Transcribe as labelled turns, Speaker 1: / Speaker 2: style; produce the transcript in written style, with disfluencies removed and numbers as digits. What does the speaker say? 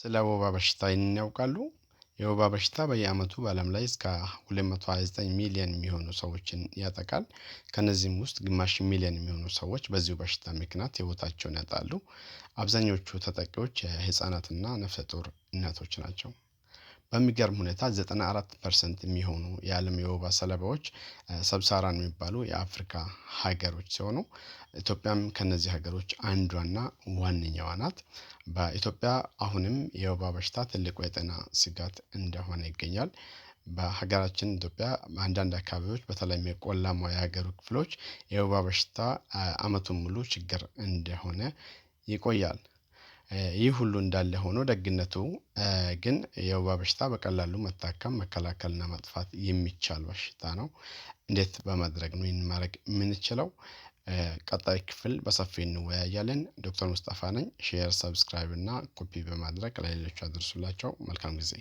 Speaker 1: ስለ ወባ በሽታ ይህንን ያውቃሉ? የወባ በሽታ በየዓመቱ በዓለም ላይ እስከ 229 ሚሊዮን የሚሆኑ ሰዎችን ያጠቃል። ከነዚህም ውስጥ ግማሽ ሚሊዮን የሚሆኑ ሰዎች በዚሁ በሽታ ምክንያት ሕይወታቸውን ያጣሉ። አብዛኞቹ ተጠቂዎች የህፃናትና ነፍሰ ጡር እናቶች ናቸው። በሚገርም ሁኔታ 94% የሚሆኑ የዓለም የወባ ሰለባዎች sub-Saharan የሚባሉ የአፍሪካ ሀገሮች ሲሆኑ፣ ኢትዮጵያም ከነዚህ ሀገሮች አንዷና ዋነኛዋ ናት። በኢትዮጵያ አሁንም የወባ በሽታ ትልቁ የጤና ስጋት እንደሆነ ይገኛል። በሀገራችን ኢትዮጵያ አንዳንድ አካባቢዎች፣ በተለይም የቆላማ የሀገሩ ክፍሎች፣ የወባ በሽታ ዓመቱን ሙሉ ችግር እንደሆነ ይቆያል። ይህ ሁሉ እንዳለ ሆኖ ደግነቱ ግን የወባ በሽታ በቀላሉ መታከም፣ መከላከልና ማጥፋት የሚቻል በሽታ ነው። እንዴት በማድረግ ነው ይህን ማድረግ የምንችለው? ቀጣይ ክፍል በሰፊው እንወያያለን። ዶክተር ሙስጠፋ ነኝ። Share፣ subscribe እና ኮፒ በማድረግ ለሌሎቹ አድርሱላቸው። መልካም ጊዜ።